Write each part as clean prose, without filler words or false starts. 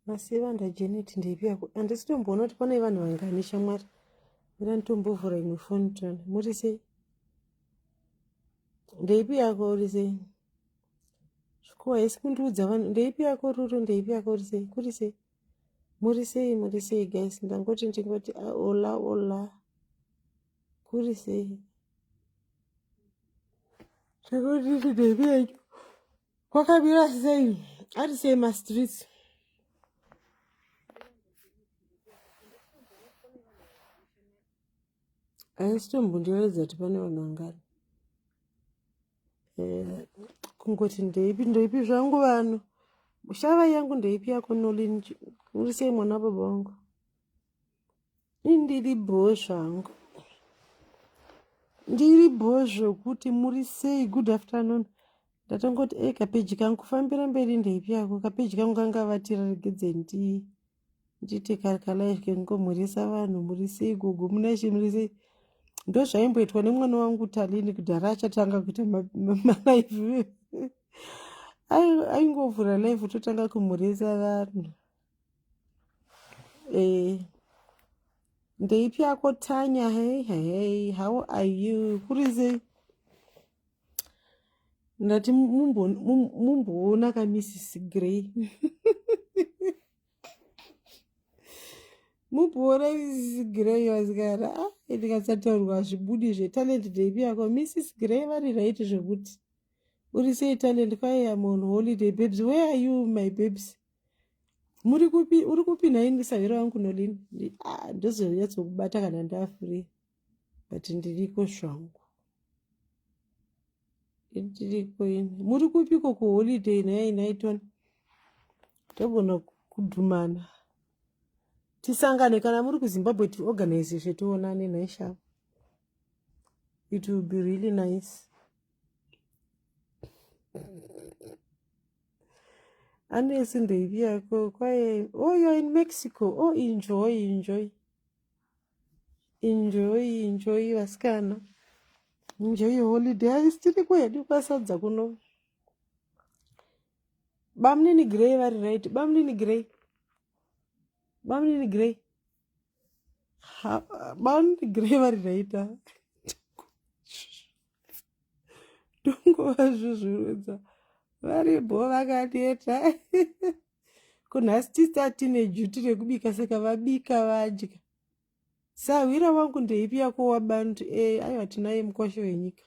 Masivanda Janet ndeipi yako? Handisi tomboona kuti pane vanhu vangani shamwari. Mira nditombovhura imwe foni tione. Muri sei? Ndeipi yako uri sei? Zvikuwa haisi kundiudza vanhu. Ndeipi yako Ruru? Ndeipi yako uri sei? Kuri sei? Muri sei? Muri sei guys? Ndangoti ndingoti ah, ola ola. Kuri sei? Zvekuti ndeipi yacho? Kwakamira sei? Ari sei mastreets? Haisitombondiratidza kuti pane vanhu vangani. Eh, kungoti ndeipi ndeipi zvangu vanhu. Shava yangu ndeipi yako Nolin? Uri sei mwana baba wangu? Indiri bhoo zvangu. Ndiri bhoo zvokuti muri sei good afternoon. Ndatongoti e kapeji kangu kufambira mberi ndeipi yako kapeji kangu kanga vatira regedze ndi ndiite kalife kengomhurisa vanhu muri sei gogo munashe muri sei ndozvaimboitwa nemwana wangu Talini kudhara achatanga kuita malife aingovhura life totanga kumhurisa vanhu Eh, ndeipi yako Tanya? Hey, hey, how are you? Kuri sei? Ndati mumboona ka Mrs. Grey. Mumboona Mrs. Grey vasikana. Ah, ndikasataurwa hazvibudi zvetalent ndeipi yako? Mrs. Grey vari right zvekuti. Uri sei talent? Kwai am on holiday babes. Where are you my babes? Muri kupi? Uri kupi nhai ndisahwira wangu Nolin? Ah, ndozonyatsokubata kana ndafree. But ndiriko zvangu. Ndiriko ini. Muri kupiko kuholiday nhai nhai Tony? Togona kudhumana. Tisangane kana muri kuZimbabwe tiorganize zvetionane nhai shava. It will be really nice. Anesi ndeipi yako kwaye oh you're in Mexico oh enjoy enjoy enjoy enjoy vasikana enjoy your holiday haisi tiri kwedu kwasadza kuno bamnini grey vari right bamnini grey bamnini grey bamnini grey vari right ah. Tongovazvuzvurudza varipo vakaneta kunhasi tisi tine juti rekubika saka vabika vadya sahwira wangu ndeipi yako wabantu e aiwa tinaye mukwasha wenyika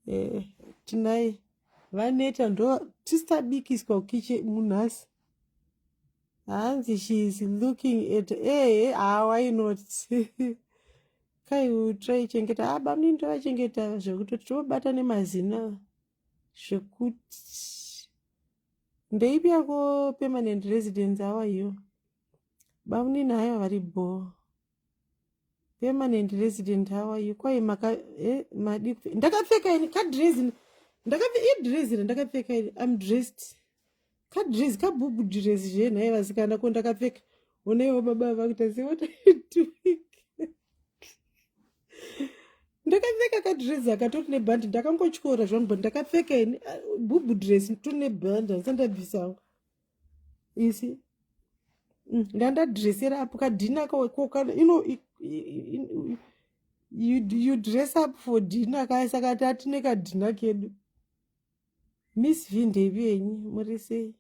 e tinaye vaneta ndo tisi tabikiswa kukiche munhasi hanzi she is looking at ee ah why not kai try chengeta ah bamnini tovachengeta zvekutoti tovabata nemazina zvekuti ndeipi yako permanent residence awa iyo bamnini haiwa vari bhoo permanent resident how are you kwai maka eh, madi ndakapfeka ini kadress ndakapfeka idress randakapfeka ini i'm dressed kadress kabhubu dress zve nhai vasikana ko ndakapfeka onaiwo baba vakuita se what are you doing ndakapfeka kadress akatori nebhandi ndakangotyora zvangu but ndakapfeka ini ah, bhubu dress tori nebhandi handisati ndabvisawo you see mm, ndandadressera apo kadhina ino you, you dress up for dinner kaya saka tatine kadhina kedu miss v ndevi yenyu muri sei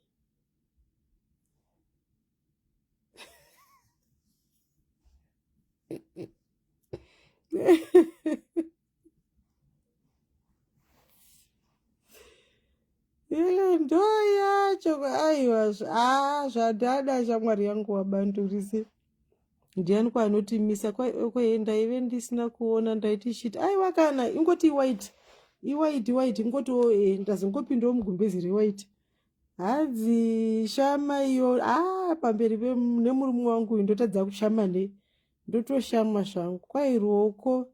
Ndo yacho aiwa ah, zvadada shamwari yangu wabandurise ndiani kwanotimisa kwe ndaive ndisina kuona ndaiti shit aiwa kana ingoti iwhite iwhite iwhite ingotiwo eh, ndazongopindawo mugumbezi rewhite hanzi shama iyo ah pamberi nemurume wangu uyu ndotadza kushama nei ndotoshama zvangu kwai ruoko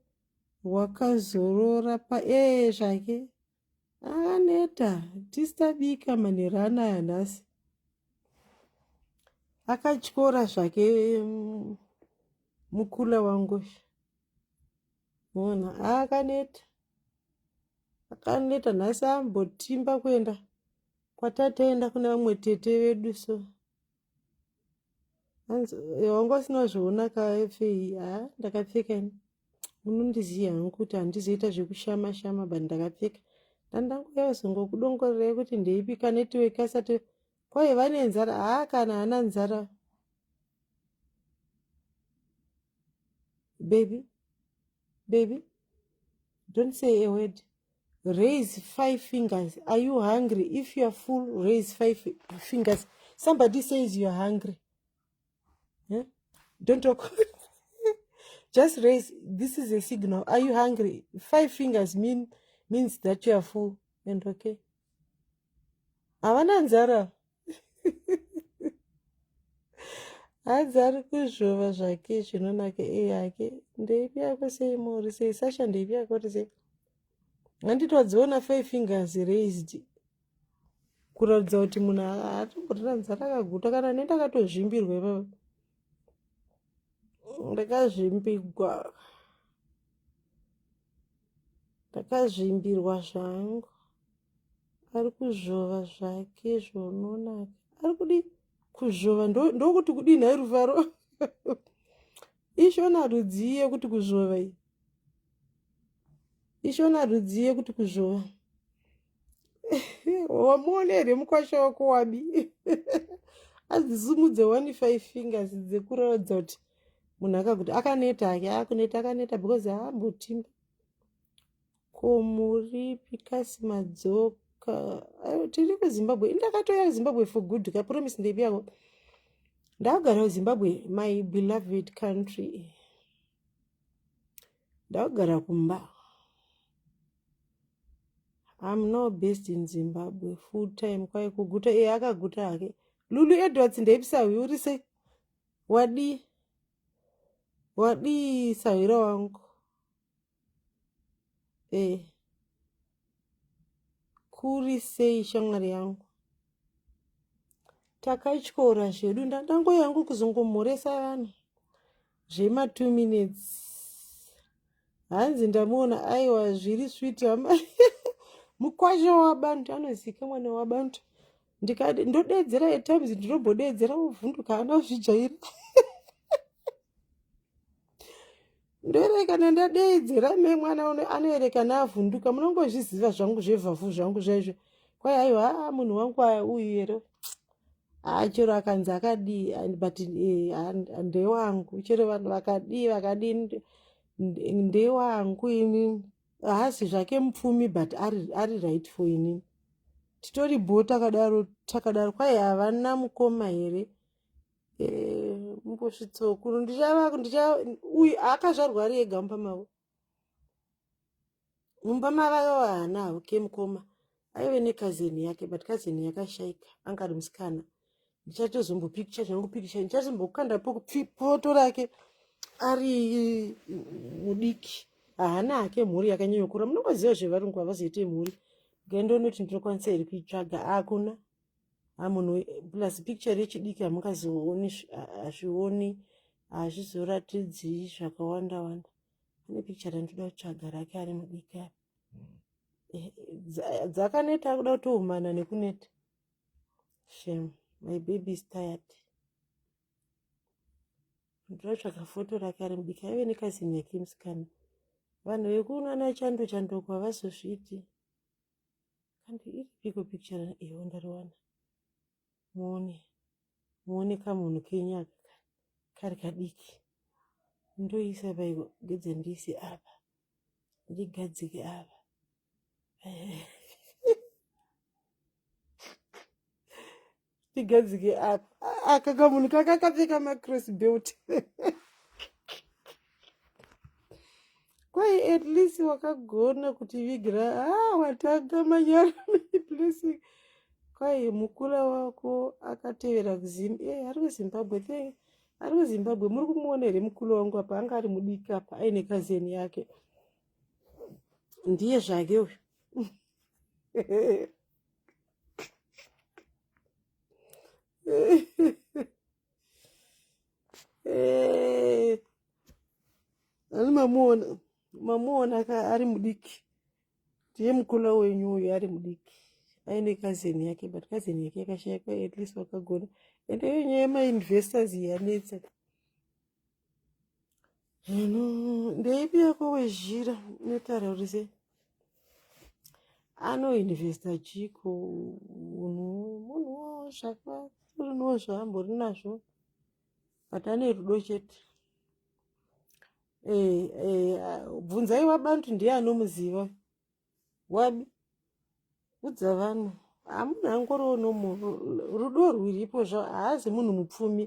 rwakazorora pa ee zvake akaneta tistabika manheru anaya nhasi akatyora zvake mm, mukula wangu Mona akaneta akaneta nhasi ambotimba kuenda kwatataenda kune vamwe tete vedu so hanzi eh, wanga usina kuzviona kafei ha ndakapfeka ini munondiziva hangu kuti handizoita zvekushama shama but ndakapfeka ndandanguya kuzongokudongorerai kuti ndeipi kanetiweki asati kwaye vane nzara haa kana hana nzara baby baby don't say a word raise five fingers are you hungry if you are full raise five fingers somebody says you are hungry yeah? don't talk just raise this is a signal are you hungry five fingers mean means that you are full and okay havana nzara Hanzi ari kuzvova zvake zvinonaka e yake ndeipi yako sei muri sei sasha ndeipi yako ri sei handiti wadziona five fingers raised kuratidza kuti munhu hatomborina nzara akaguta kana ne ndakatozvimbirwa ipapa ndakazvimbigwa ndakazvimbirwa zvangu Ari kuzvova zvake zvononaka. Ari kudii? Kuzvova ndokuti kudii nhai Rufaro? Ishona rudzii yekuti kuzvova iyi? Ishona rudzii yekuti kuzvova? Wamuona here mukwasha wako wabi? Adzisimudze one five fingers dzekuratidza kuti munhu akakuti akaneta hake akuneta akaneta because haambotimba. Ko muripi kasi madzoka? Ayo tiri kuZimbabwe. Ini ndakatouya kuZimbabwe for good ka promise ndeipi yako? Ndakugara kuZimbabwe, my beloved country. Ndakugara kumba. I'm now based in Zimbabwe full time kwai kuguta iye akaguta hake. Lulu Edwards ndeipi sahwi uri sei? Wadii? Wadii sahwira wangu? Eh. Kuri sei shamwari yangu? Takatyora zvedu ndandango yangu kuzongomhoresa vanhu zvema 2 minutes. Hanzi ndamuona aiwa zviri sweet hama. Mukwasha wabantu anozikamwa newabantu. Ndikati ndodeedzera at times ndinobodeedzera wovhunduka ana kuzvijaira. Ndoerekana ndadeedzera me mwana uno anoerekana avhunduka munongozviziva zvangu zvevhavhu zvangu zvaizvo kwai aiwa haa munhu wangu aya uyu here haa chero akanzi akadii but eh, ndewangu chero vanhu vakadii vakadii ndewangu ini haasi zvake mupfumi but ari, ari right for inini titori bho takadaro takadaro kwai havana mukoma here Eh, mumbosvitsokuno ndichava ndicha uyu akazvarwa ari ega mumba mavo mumba mavo aiva haana havo kemukoma aive nekazeni yake but kazeni yakashaika anga ari musikana ndichatozombopikicha zvangu pikicha ndichazombokanda poto rake ari mudiki haana hake mhuri yakanyanyokura munongoziva zvevarungu havazoite mhuri gendonoti ndinokwanisa here kuitsvaga akuna hamunhu plus picture rechidiki hamungazooni hazvioni hazvizoratidzi zvakawanda wanda pane picture randinoda kutsvaga rake ari mudiki apa eh, dzakaneta akuda kutohumana nekuneta shem my baby is tired Ndinotsvaga foto rake ari mudiki aive nekazini yake musikana. Vanhu vekunana chando chandoko havazozviiti. Kandi iripiko picture iwo ndariwana. Muone. Muone kamunhu kenyu aka kari kadiki. Ndoisa paiko gedze ndiise apa. Ndigadzike apa. tigadzike apa aka kamunhu kakakapfeka macross belt kwai at least wakagona kutivigira ah, watanga manyara blessing kwai mukula wako akatevera kuzim e ari kuzimbabwe the ari kuzimbabwe muri kumuona here mukulu wangu apa anga ari mudiki apa aine kazeni yake ndiye zvake uyu Eh, ani mamuona mamuona. mudiki ndiye mukula wenyu uyu ari mudiki aine cousin yake but cousin yake yakashayikwa at least wakagona ende iyo nyaya yemainvestors iyi yanetsa hino ndeipi yako wezhira inotaura kuti sei anoinvesta chiko unhu munhuwo zvakatorinowo zvaambori nazvo but ane rudo chete eh, eh, bvunzai wabantu ndiye anomuziva wabi udza vanhu hamunhu angoriwo nomurudo rwiripo zva haazi munhu mupfumi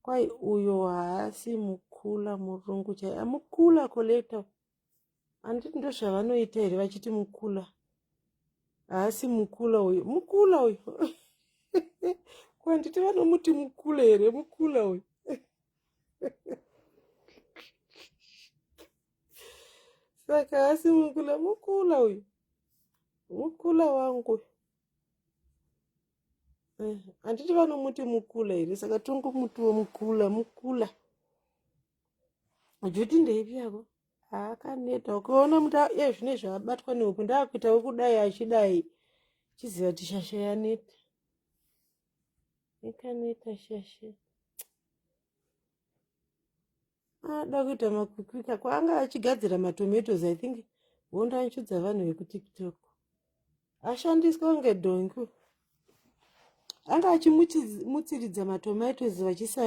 kwai uyo haasi mukula murungu chai amukula koleta handiti ndozvavanoita here vachiti mukula haasi mukula uyo mukula uyo kwanditi vanomuti mukula here mukula uyo saka haasi mukula mukula uyu mukula wangu eh, handiti vanomuti mukula here saka tongomutiwo mukula mukula juti ndeipi yako akaneta ukaona muti iye zvine zvaabatwa nehope ndaakuita wekudai achidai chiziva kuti shasha yaneta ikaneta shasha ada kuita makwikwi kwaanga achigadzira matomatoes i think hondanchudza vanhu vekutiktok ashandiswa kunge dhongi anga achimutsiridza matomatoes vachisa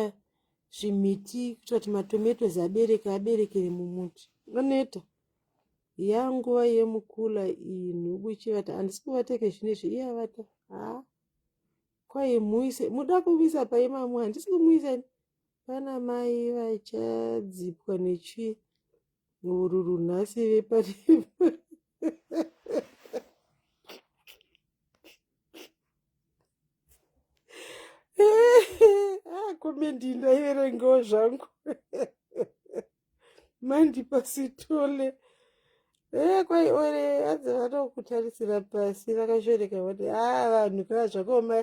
zvimiti kuitira kuti matomatoes abereke aberekere mumuti oneta yanguva yemukula iyi nhubu ichivata handisi kuvateke zvinezvi iye avata haa kwai muise muda kumuisa pai mamu handisi kumuisa pana mai vachadzipwa nechihururu nhasi vepari ah, komendi ndaiverengawo zvangu mandipa sitole eh, kwai ore adzi vanokutarisira pasi vakashoreka vati a ah, vanhu kaa zvakaoma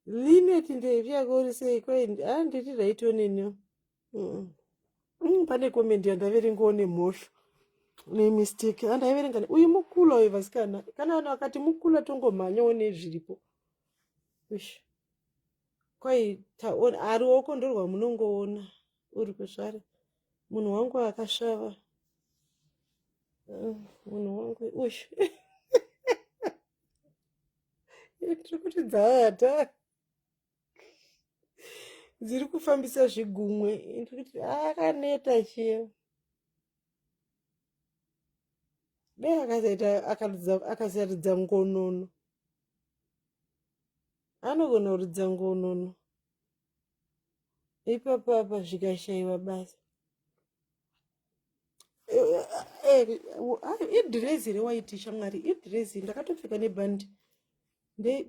linet ndeipi yako uri sei kwai a ah, ndiri right oneniwo pane komendi yandaverengawo nemhosho nemistake andaiverenga uyu mukula uyu vasikana kana vanhu vakati mukula tongomhanyawo nezviripo ush kwai taona aruoko ndorwamunongoona uri kuzvara munhu wangu akasvava munhu wangu ush tiri kuti dzavata dziri kufambisa zvigumwe ndiri kuti akaneta chiya dai akasaita akasaridza ngonono anogona kuridza ngonono ipapo apa zvikashaiwa basa idhirezi rewaiti shamwari idhirezi ndakatopfeka nebhandi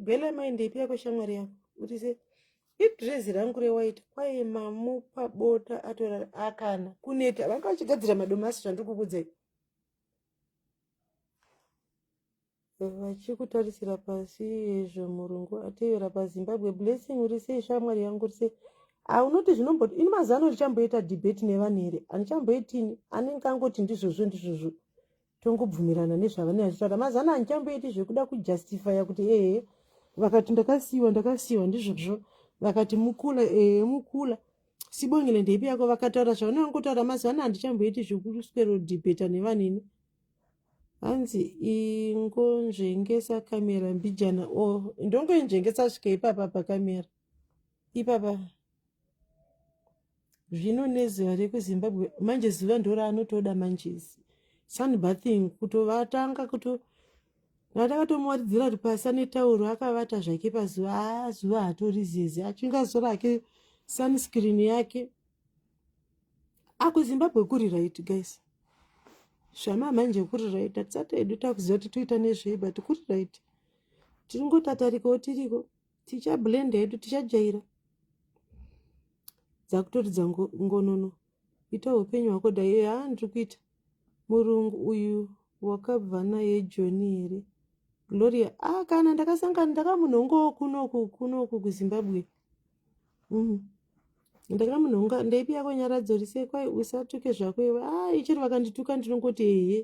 bhela mai ndeipi yako shamwari yako kuti se idhirezi rangu rewaiti kwaye mamupa bota atorara akana kuneta vanga vachigadzira madomasi zvandiri kukudzai Vachikutarisira pasi hezvo murungu atevera paZimbabwe. Blessing uri sei shamwari yangu uri sei? Ah, unoti zvinomboti ini mazano ndichamboita debate nevanhu here? Handichamboitini anenge angoti ndizvozvo ndizvozvo tongobvumirana nezvavanenge vachitaura. Mazano handichamboiti zvekuda kujustifya kuti ehe vakati ndakasiyiwa ndakasiyiwa ndizvozvo vakati mukula ehe mukula sibongile ndeipi yako vakataura zvavanenge vangotaura mazano handichamboiti zvekuswero debata nevanhu ini hanzi ingonzvengesa kamera mbijana o oh, ndongoinzvengesa svika ipapa pakamera ipapa zvino nezuva rekuzimbabwe manje zuva ndoraanotoda manjezi sunbathing kutovatanga kuto vatakatomuwaridzira kuti pasi ane tauro akavata zvake pazuva aa zuva hatori zeze achingazora hake sunscreen yake akuzimbabwe kuri right guys zvama manje kuri right hatisati hedu takuziva kuti toita nezvei but kuri right tiringotatarikawo tiriko tichablenda hedu tichajaira dzakutoridza ngonono ita upenyu hwako dai haa ndiri kuita murungu uyu wakabva naye joni here gloria ah kana ndakasangana ndakamunhongowo kunoku kunoku kuzimbabwe mm. Ndakamunhonga ndeipi yako nyaradzo rise kwai usatuke zvako iwe ah ichiri vakandituka ndinongoti ehe.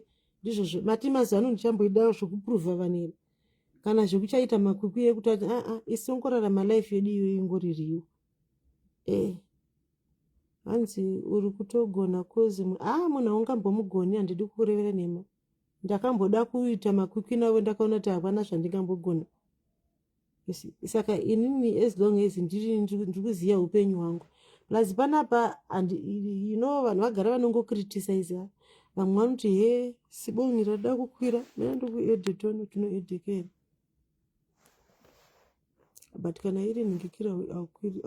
Ndizvozvo mati mazuva ano ndichamboida zvekupruvha vanhu here kana zvekuchaita makwikwi ekuti ati aa, isongorarama life yedu iyoyo ingoririwo. Hanzi uri kutogona kozi a munhu haungambomugoni. Handidi kukurevera nhema. Ndakamboda kuita makwikwi navo, ndakaona kuti hapana zvandingambogona. Saka inini, as long as ndiri kuziva upenyu hwangu, plus panapa vanhu vagara vanongocriticiza. Vamwe vanoti, "He, sibongi rada kukwira mena ndikuedhetono tinoedhekera," but kana iri nhingikira aukwiri.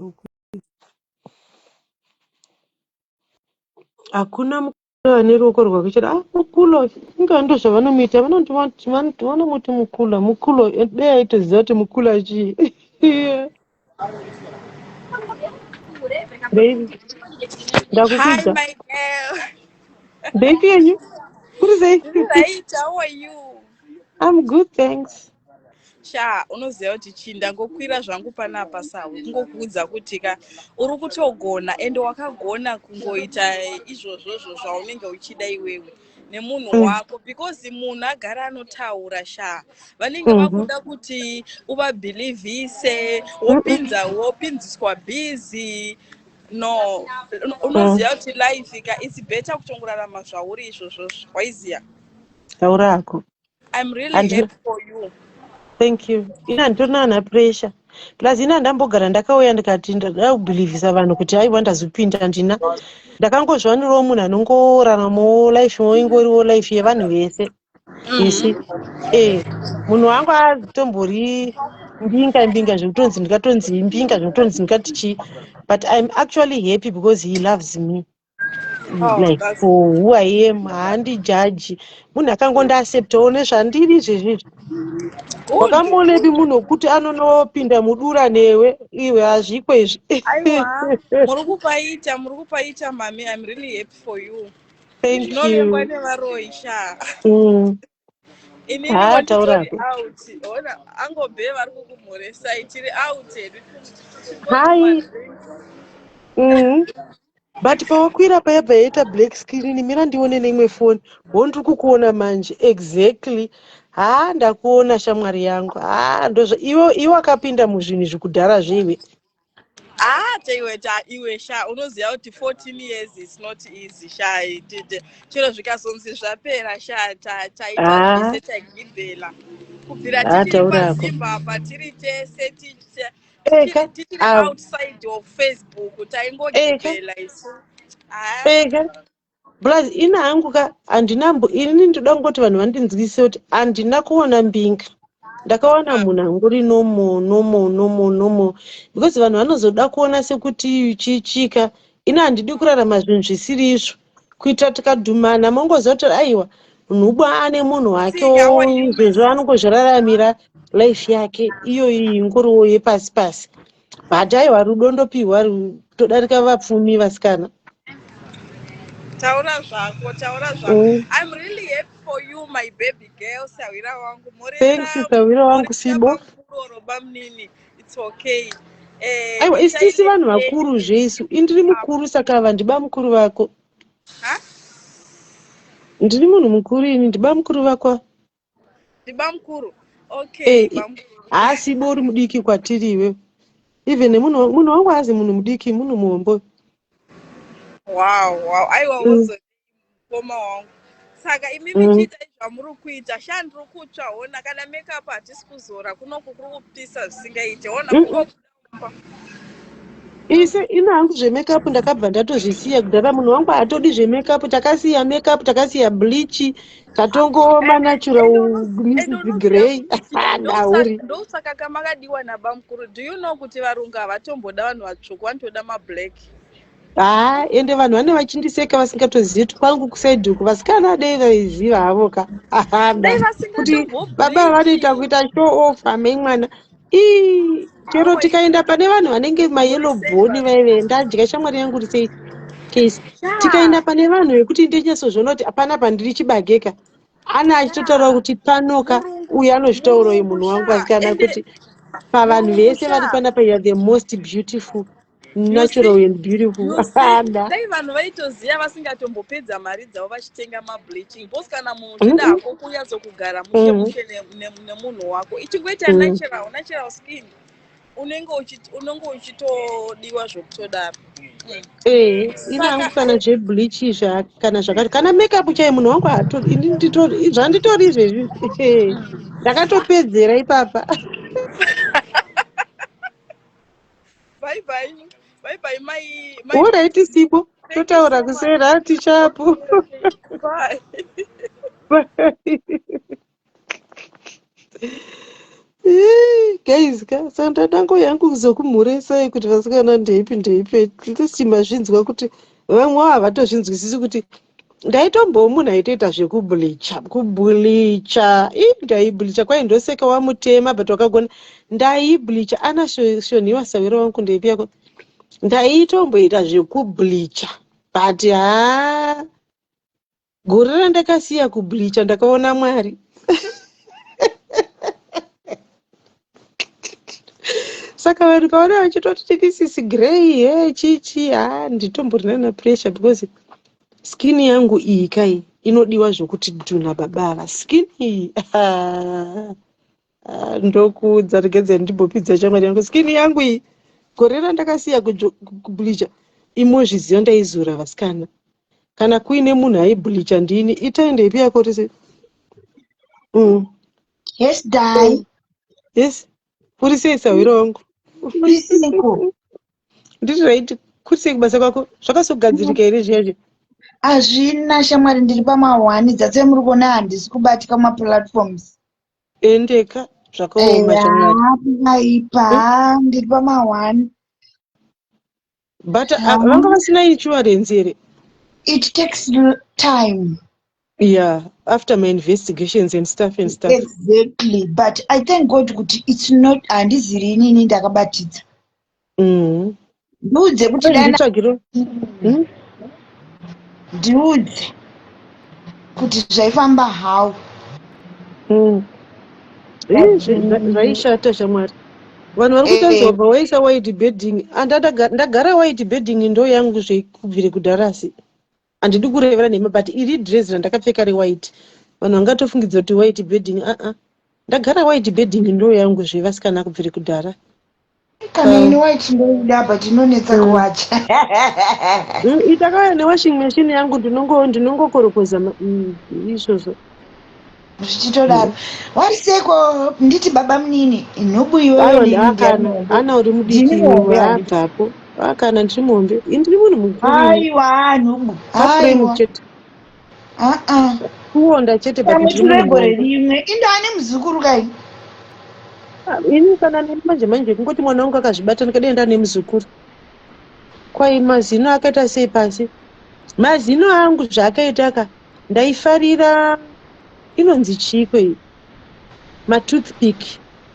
Hakuna mukuru ane ruoko rwake chete. Ah, mukulo inga ndo zvavanomuita, vanomuti mukula mukulo. Dei aitoziva kuti mukula chii. Baby, Hi, ndakukwidza. My girl. Baby yenyu kuri sei? Right, how are you? I'm good, thanks. Sha, unoziva kuti chii? Ndangokwira zvangu panapa sawe kungokuudza kuti ka uri kutogona, ende wakagona kungoita izvozvozvo zvaunenge uchida iwewe nemunhu wako, because munhu agara anotaura sha, vanenge vakuda kuti uvabhilivhise, wopinza wopinziswa busy. No, unoziva kuti life ka, it's better kutongorarama zvauri izvozvozvo, waiziya? Taura hako. I'm really happy for you. Thank you. Ina handitorina ana pressure, plus ina handambogara ndakauya ndikati ndada kubhilivhisa vanhu kuti aiwa, ndazopinda. Ndina ndakangozviwanirawo munhu anongoraramawo life wo ingoriwo life yevanhu vese isi. Munhu wangu atombori mbinga mbinga zvekutonzi ndikatonzi mbinga, zvekutonzi ndikati chii, but I'm actually happy because he loves me Oh, like that's for who I am. Haandijaji, munhu akangondiacceptawo nezvandiri izvezvizvi. Good. Wakamuonepi munhu wekuti anonopinda mudura newe iwe? Hazviko izvi. Aiwa, muri kupaita, muri kupaita mami. I'm really happy for you. Thank Zvinovengwa you. nevaroyi sha. Inini Ha, taura wanditori hako. out. Ona angobhe vari kukumhoresai, tiri out hedu. Hi. But pawakwira payabva yaita black screen. Mira ndione neimwe foni. Ho, ndiri kukuona manje, exactly. Ha, ndakuona shamwari yangu. Ha, ndozvo iwe iwe wakapinda muzvinhu izvi kudhara zveiwe. Ah, chaiwe cha iwe sha, unoziva kuti 14 years is not easy sha. Chero zvikazonzi zvapera sha, taita zvese, tagibhela kubvira tichiri Taura hako. paZimba apa, tiri tese Eka. tichiri Ah. outside of Facebook, taingogibhela isu. Ah. Eka, plus ina hangu ka handina inini ndoda kungoti vanhu vandinzwise kuti handina kuona mbinga. Ndakawana munhu angori normal, normal, normal, normal, because vanhu vanozoda kuona sekuti chichika. Ini handidi kurarama zvinhu zvisiri izvo, kuitira tikadhumana mongoziva kuti aiwa, nhubwa ane munhu wake. Sing, how are you? Izvozvo anongozviraramira life yake iyo iyi ingoriwo yepasi pasi, but aiwa, rudo ndopiwa todarika vapfumi vasikana. Taura zvako, taura zvako. I'm really happy for you, my baby girl, sawira wangu. Thanks, sawira wangu Sibo. Moresa bamunini, it's okay. Aiwa, Itai isisi vanhu vakuru zveisu. Indiri mukuru, saka ava ndiba mukuru vako. Ha? Ndiri munhu mukuru ini, ndiba mukuru vako. Ndiba mukuru, okay. Bamukuru. Haasi ibo uri mudiki kwatiri iwe. Even nemunhu, munhu wangu haazi munhu mudiki, munhu muhombo. Wow, aiwa. Wozokoma wangu, saka imimi chiitai zvamuri kuita sha. Ndiri kutsva, hona, kana makeup hatisi kuzora. Kunoku kuri kupisa zvisingaite, hona. Kungobuda mumba. Ise ina hangu zvemakeup ndakabva ndatozvisiya kudhara. Munhu wangu hatodi zvemakeup. Takasiya makeup, takasiya bleach, tatongooma natural. Ende Mrs unoziva Grey kuti dauri. Ndosaka kamakadiwa nabamukuru. Do you know kuti varungu havatomboda vanhu vatsvuku, vanotoda mablack? Haa, ende vanhu vane vachindiseka vasingatozivi kuti kwangu kuside uku vasikana dei vaiziva havo ka. Dei Kuti baba vanoita vasingatombobleachi. Kuita show off amai mwana. Ii, chero tikaenda pane vanhu vanenge mayellow bone vaive ndadya shamwari yangu risei case, tikaenda pane vanhu vekuti ndinyatsozviona kuti hapana pandiri chibageka, ana achitotaura kuti panoka uyu anozvitaurawo munhu wangu asikana kuti pavanhu vese vari panapa, you are the most beautiful. Natural and beautiful. You see, dai vanhu vaitoziva vasingatombopedza mari dzavo vachitenga mableaching, because kana munhu uchida hako kunyatsokugara mushe mushe nemunhu wako, ichingoita natural skin, unenge uchitodiwa zvokutodaro. Ee, ina kana zvebleach kana zvakati, kana makeup chai, munhu wangu zvanditori izvezvi, ndakatopedzera ipapa. Bye bye, bye bye, mai. Alright, sipo totaura kusera tichapo. Bye. Guys ka, saka ndadango yangu kuzokumhuresai kuti vasikana, ndeipi ndeipi, at least mazvinzwa kuti vamwe havatozvinzwisisi kuti ndaitombowo munhu aitoita zvekubleacha, kubleacha. I ndaibleacha, kwai ndoseka wamutema, but wakagona. Ndaibleacha ana shoniwa sawiro wangu, ndeipi yako, ndaitomboita zvekubleacha, but haa, gore randakasiya kubleacha ndakaona Mwari. Saka vanhu kaona vachitoti this is grey he chichi, ha, nditomborina napressure because skin yangu iyi kai inodiwa zvokuti dhuna baba ava skin iyi. Ndokuudza, regedza ndimbopidza shamwari yangu. Skin yangu iyi, gore randakasiya kubleacha, imozviziva, ndaizora vasikana. Kana kuine munhu aibleacha, ndini. Itai, ndeipi yako rise? Yes, dai. Yes, uri sei, sahwiro wangu? Uri seiko? Ndiri right. Kuri sei kubasa kwako? Zvakazogadzirika here zviyazvi? Hazvina, shamwari, ndiri pamahwani dzatse muri kuona, handisi kubatika mumaplatforms. Endeka, zvakaoma, shamwari. Aipa, ndiri pamahwani. But vanga vasina insurance here? It takes time. Yeah, after my investigations and stuff and stuff. Exactly, but I thank God kuti it's not, handiziri inini ndakabatidza. Ndiudze kuti dana Nditsvagiro. Ndiudze kuti zvaifamba how. Zvaishata, shamwari. Vanhu vari kutanzwa bva waisa white bedding. Ndagara white bedding ndo yangu zvekubvire kudharasi. Handidi kurevera nhema, but iri dress randakapfeka rewhite, vanhu vangatofungidza kuti white bedding. Aa, ndagara white bedding ndo yangu zvevasikana kubvire kudhara. Kana ini white ndoida, but inonetsa kuwacha. Itakauya newashing machine yangu, ndinongokorokoza izvozvo. Zvichitodaro, wariseko nditi baba munini nhubu iwewe. Aiwa, kana ana uri mudiki. Ndini muhombe, handiti? Wabvapo. Kana ndiri muhombe, ini ndiri munhu mukuru. Aiwa, nhubu. Kaframe aiwa chete. Aa. Kuonda chete, but pamwe ndiri munhu ture gore muhombe. rimwe indoane muzukuru kai. Ah, ini kana neni manje manje kungoti mwana wangu akazvibata, ndikadai ndane muzukuru. Kwai mazino akaita sei pasi? Mazino angu zvaakaita ka, ndaifarira inonzi chiiko iyi, matoothpick,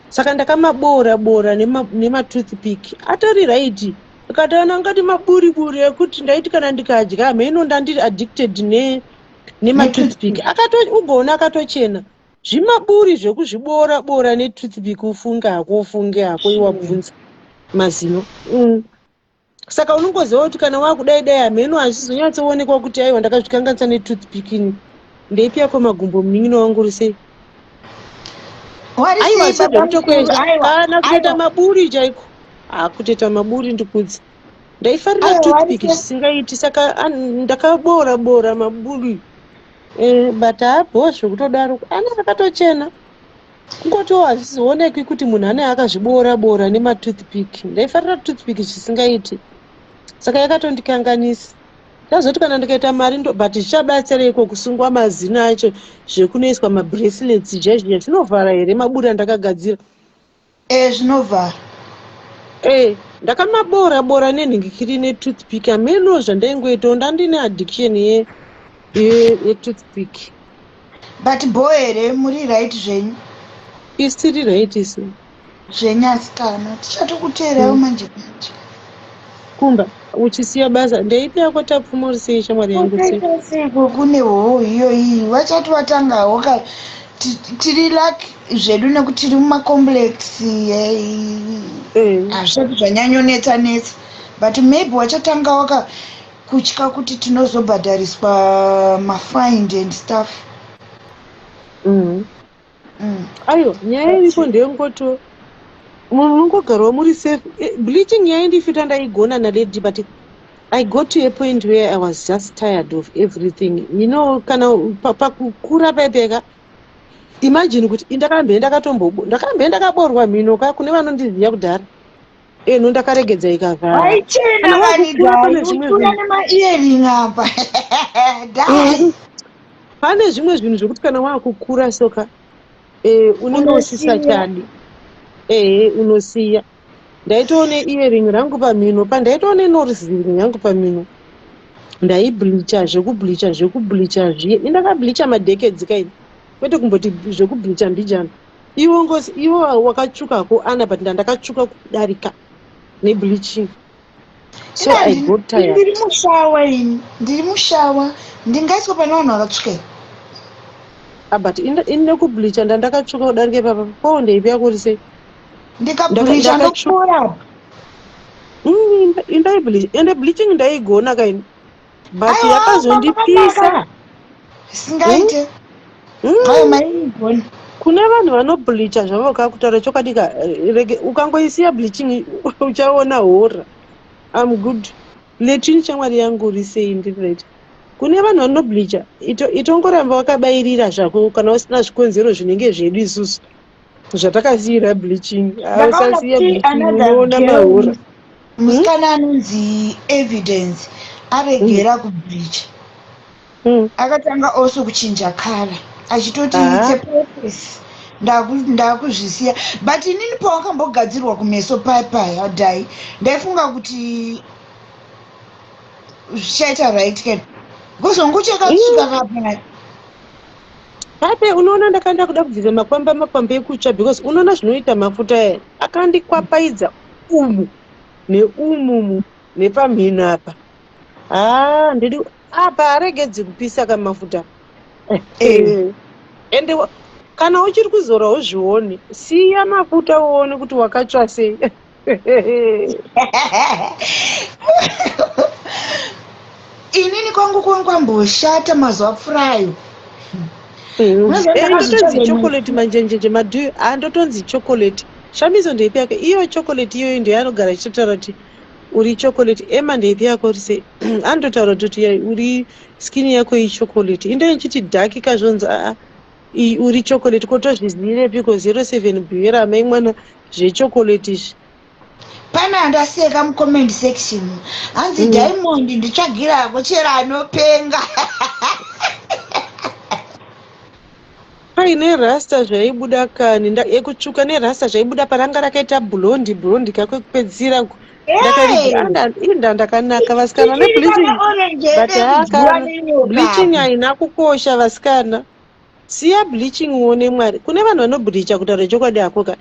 saka ndakamaboora boora nematoothpick, atori right. Akataona ngati maburi buri ekuti ndaiti kana ndikadya hameno, ndandiri addicted nematoothpick. Akato ugoona akatochena, zvimaburi zvekuzviboora boora netoothpick. Ufunge hako, ufunge hako, iwabvunza mazino. Saka unongoziva kuti kana wakudai dai hameno hazvizonyatsoonekwa kuti aiwa, ndakazvikanganisa netoothpick. Ini ndeipi yako magumbo, munin'ina wangu, uri sei? Aiwa, Warisei baba mukuru? sezvekutokwezva Aiwa. kana kutoita Aiwa. maburi chaiko, hakutoita maburi. Ndikudzi ndaifarira Aiwa. toothpick Warisei? zvisingaiti, saka ndakaboora boora maburi, but haabho zvekutodaro, ane akatochena, kungotiwo hazvizoonekwi kuti munhu ane akazviboora boora nematoothpick. Ndaifarira toothpick zvisingaiti, saka yakatondikanganisa. Ndazoti kana ndikaita mari ndo, but zvichabatsireiko kusungwa mazino acho zvekunoiswa mabracelets zhazhiya? Zvinovhara here maburi andakagadzira? E, zvinovhara. E, ndakamaboora boora nenhingikiri netoothpick, hameno zvandaingoitawo, ndandine addiction yetoothpick. But bo here, muri right zvenyu? Isiri right isu. Zvenyu asikana, tichatokuteerawo manje manje. Kumba uchisiya basa, ndeipi yako, Tapfuma, uri sei, shamwari yangu, sei? Ukaita seiko kune hoho iyoyi, vachati watangawo ka. Tiri lucky zvedu nekuti tiri mumacomplex. Hazvisati zvanyanyonetsa netsa, But maybe wachatanga waka kutya kuti tinozobhadhariswa mafine and stuff. Aiwa, nyaya iripo ndeyongoto munhu unongogarawo muri safe. Bleaching yaindifita, ndaigona nalady, but I got to a point where I was just tired of everything. Kana pakukura paipeka, imagine kuti indakambe ndakatombo ndakambe ndakaborwa mhino ka, kune vanondiziva kudhara eno, ndakaregedza ikavhara. Waichena. Kana wakukura pane zvimwe Vanidai zvinhu nemaearring apa dai. Pane zvimwe zvinhu zvokuti kana wakukura soka, unenge Unosiya. Usisachadi, ehe, unosiya. Ndaitoone earring rangu pamhino, pandaitoone nose ring yangu pamhino, ndaibleacha zvekubleacha, zvekubleacha zviye. Indakableacha madecades kaini, kwete kumboti zvekubleacha mbijana. Iwe ngosi iwe wakatsvukako ana, but ndandakatsvuka kudarika nebleaching, so I got tired. Ndiri mushawa ini, ndiri mushawa, ndingaiswa pane vanhu vakatsvuka here? Ah, but ini nekubleacha ndandakatsvuka kudarika ipapa ko ndeipi yako sei? Ndikableacha ndopora. Indaibleach, ende bleaching ndaigona kaini, but Aiwa, yakazondipisa. makanaka. Singaite. Ayo maigona. Kune vanhu vanobleacha zvavo kakutaura chokwadi ka, rege ukangoisiya bleaching uchaona hora. Am good letini, shamwari yangu, risei? Ndiri right. Kune vanhu vanobleacha, itongoramba wakabayirira zvako kana usina zvikonzero zvinenge zvedu isusu zvatakasiyira bleaching. Ndakaona Usasiya kuti bleaching, another unoona girl, mahora. musikana anonzi Evidence, aregera kubleacha. Akatanga also kuchinja colour, achitoti it's a process, ndakuzvisiya. But inini pawakambogadzirwa kumeso paya dhai, ndaifunga kuti zvichaita right ke, kuzongochakatsvuka kapaya. Pape unoona ndakaenda kuda kubvisa makwamba, makwamba ekutsva, because unoona zvinoita mafuta aya akandikwapaidza umu neumumu nepamhino apa. Haa, ndidi apa aregedzi kupisa kamafuta. Ende kana uchiri kuzora uzvione, siya mafuta uone kuti wakatsva sei. Inini kwangu kwamboshata mazuva apfuurayo. Unoziva Ndotonzi ndakazvitsvaga. Chocolate manjenjenje madhuyu, handotonzi chocolate. Shamiso ndeipi yake iyo chocolate iyoyo? Ndeyanogara ichitotaura kuti uri chocolate. Ema, ndeipi yako rise? Anototaura kuti uri skin yako ichocolate. Inde ichiti dark kazvonzi aa, uri chocolate. Kotozvizivirepiko 07 bhuera amai mwana zvechocolate izvi? Pane andaseka mucomment section, hanzi, "Diamond, nditsvagirako chero anopenga." Paine rasta zvaibuda kani, ekutsvuka nerasta zvaibuda paranga rakaita blonde, blonde kakwekupedzisira. Inda ndakanaka vasikana nebleaching, but haka bleaching haina kukosha vasikana. Siya bleaching uone Mwari. Kune vanhu vanobleacha, kutaura chokwadi hako ka,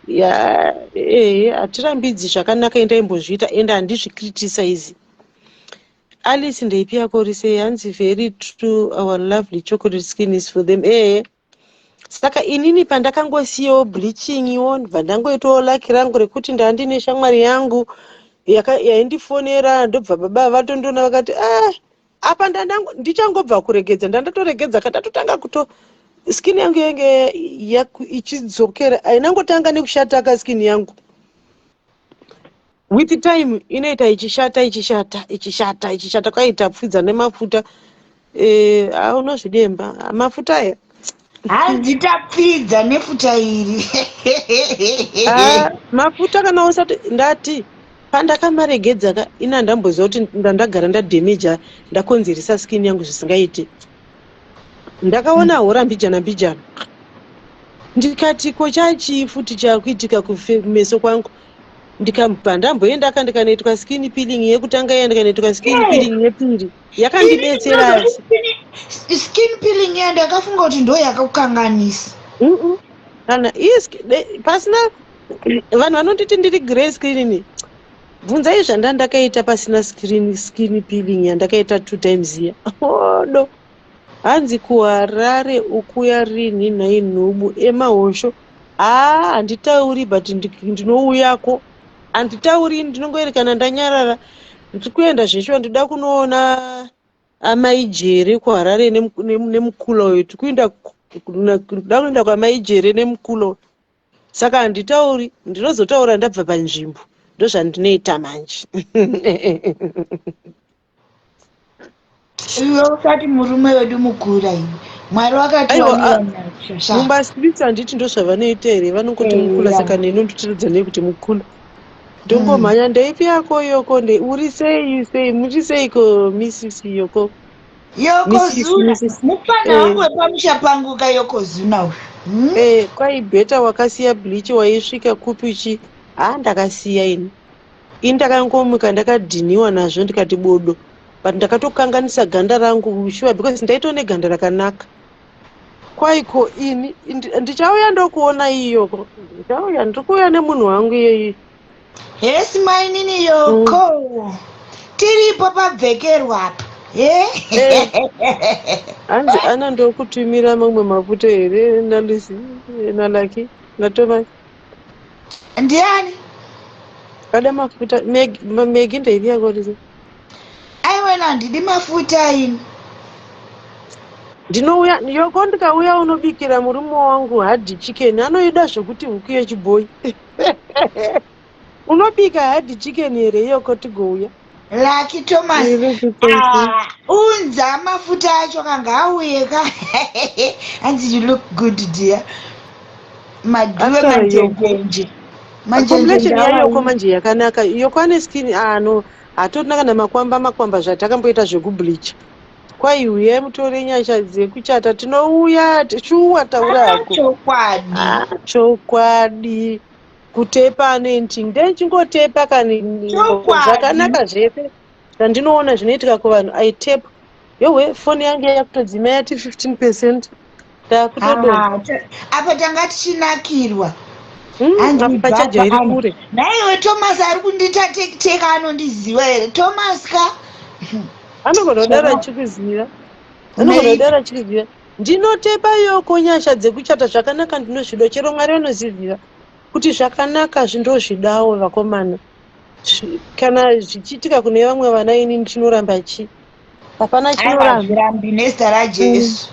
ya ehe, hatirambidzi zvakanaka. Endaimbozviita, ende handizvikriticize. Alice, ndeipi yako rise? Hanzi, "Very true, our lovely chocolate skin is for them." Ehe, saka inini pandakangosiyawo bleaching iwo, ndibva ndangoitawo lucky rangu rekuti ndandine shamwari yangu yaindifonera, ndobva baba vatondona vakati, "Ah, apa ndichangobva kuregedza." Ndandatoregedza kandatotanga kuto skin yangu yenge ichidzokera. Hainangotanga nekushata ka skin yangu, with time inoita ichishata, ichishata, ichishata, ichishata, kwaita pfidza nemafuta. Unozvidemba mafuta aya. Hanzi tapfidza nefuta iri. Ah, mafuta kana usati, ndati pandakamaregedza ka, ina ndamboziva kuti ndandagara ndadhemeja, ndakonzeresa skin yangu zvisingaiti. Ndakaona hora mbijana mbijana, ndikati, "Ko chachii futi chakuitika kumeso kwangu?" Ndikabva ndamboenda ka, ndikanoitwa skin peeling yekutanga iya, ndikanoitwa skin peeling yepiri, yakandibetsera asi. Skin peeling iya ndakafunga kuti ndo yakakukanganisa. Kana iye pasina vanhu vanonditi ndiri grey skin, bvunzai zvandandakaita pasina skin peeling yandakaita two times iya. Odo hanzi, "Kuharare ukuya rinhi nhai nhubu emahosho?" Haa, handitauri, but ndinouyako. Handitauri, ndinongoerekana ndanyarara. Ndiri kuenda zveshuwa, ndida kunoona amai Jere kuHarare nemukula uyu. Tikuenda, ndoda kuenda kwamai Jere nemukula uyu, saka handitauri. Ndinozotaura ndabva panzvimbo. Ndozvandinoita manje. Iwe usati murume wedu mukura iwe. Mwari Aiwa, wakatiwanira nyasha. Mumastreets handiti ndozvavanoita here? Vanongoti mukula. Saka neni nditiridza nei kuti mukula? Ndongomhanya. Ndeipi yako yoko? Nde uri sei sei? Muri seiko, Mrs Yoko? Mrs Yokozuna. Mrs Mupfana wangu wepamusha pangu ka, Yokozuna uyu. Kwai bheta wakasiya bleach, waisvika kupi chi? Ha, ndakasiya ini. Ini ndakangomuka ndakadhiniwa nazvo, ndikati bodo, but ndakatokanganisa ganda rangu sure, because ndaitone ganda rakanaka. Kwaiko ini ndichauya ndokuona iyoko. Ndichauya, ndiri kuuya nemunhu wangu iyeyi. Hesi mainini Yoko. Tiripo pabvekerwa apa. Hanzi ana ndokutumira mamwe mafuta here naLucy, naLucky, naThomas? Ndiani? Kada mafuta Megi, ndeipi yako Lisa? Aiwena, handidi mafuta ini. Ndinouya yoko. Ndikauya unobikira murume wangu hard chicken. Anoida zvokuti huku yechibhoyi. Unobika hard chicken here iyoko, tigouya? Lucky Thomas. Ah, unza mafuta acho kanga auye ka. Hanzi, "You look good, dear." Madhuwe. After Yoko. Manjenjenje. Manjenjenje. Complexion yaYoko Awai. manje yakanaka. Yoko ane skin ano hatorina kana makwamba makwamba zvatakamboita zvekubleacha. Kwai uyai mutore nyasha dzekuchata. Tinouya shuwa, taura hako. Chokwadi. Ah, chokwadi, kutepa anointing ndechingotepa kani. Chokwadi. Zvakanaka zvese zvandinoona zvinoitika kuvanhu, I tap. Yowe, foni yangu yakutodzima, yati 15%, ndakutodonha. Ah, apa tanga tichinakirwa. Hanzi Apa pachaja iri ibva. kure. Naiwe Thomas ari kundiita tekiteka, anondiziva here Thomas ka? Anogona kudaro achikuziva, anogona kudaro achikuziva. Ndinotepa yoko nyasha dzekuchata zvakanaka, ndinozvida. Chero Mwari anoziziva kuti zvakanaka zvindozvidawo vakomana. Kana zvichiitika kune vamwe vana, ini ndichinoramba chi? Hapana Aiwa, chinoramba. zvirambi nezita raJesu.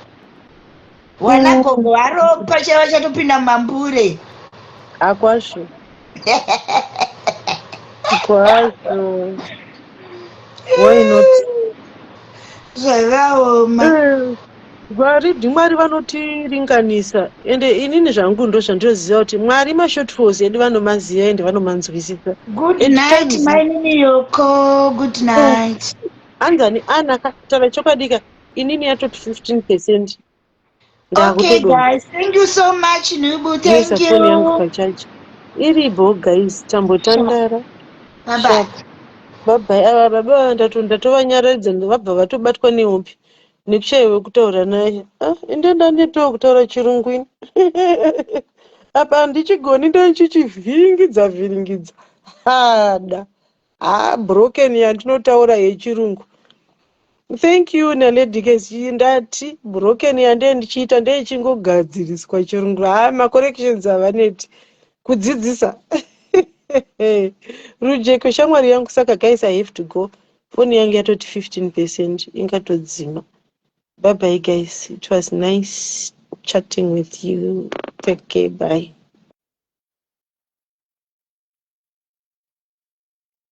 Wanagogo varopa chaiva chatopinda mumambure. Akwazvo kwazvo, why not? Zvakaoma. Mwari ndiMwari, vanotiringanisa. Ende inini zvangu ndo zvandinoziva kuti Mwari mashortfalls edu vanomaziva ende vanomanzwisisa. Good At night, times mainini Yoko, good night. Anzani anaka taura chokwadi ka, inini yatoti 15%, Okay ndakutodonha. guys, thank you so much, Nubu. Ndinoisa Thank foni yangu you. pachaji. Iribo guys, tambotandara. Bye bye. Sharp, babai. Ava baba ndatovanyaradza, vabva vatobatwa nehope nekushaiwa kutaura naye. Ah, inde ndanetowo kutaura chirungu ini apa handichigoni, ndochichivhiringidza vhiringidza hada. Ha, broken yandinotaura yechirungu. Thank you naLady Kesi. Ndati broken yandee ndichiita ndechingogadziriswa chirungu. Ha, macorrections havaneti kudzidzisa rujeko, shamwari yangu. Saka guys, I have to go. Foni yangu yatoti 15%, ingatodzima. Bye bye guys, it was nice chatting with you. Take care, bye.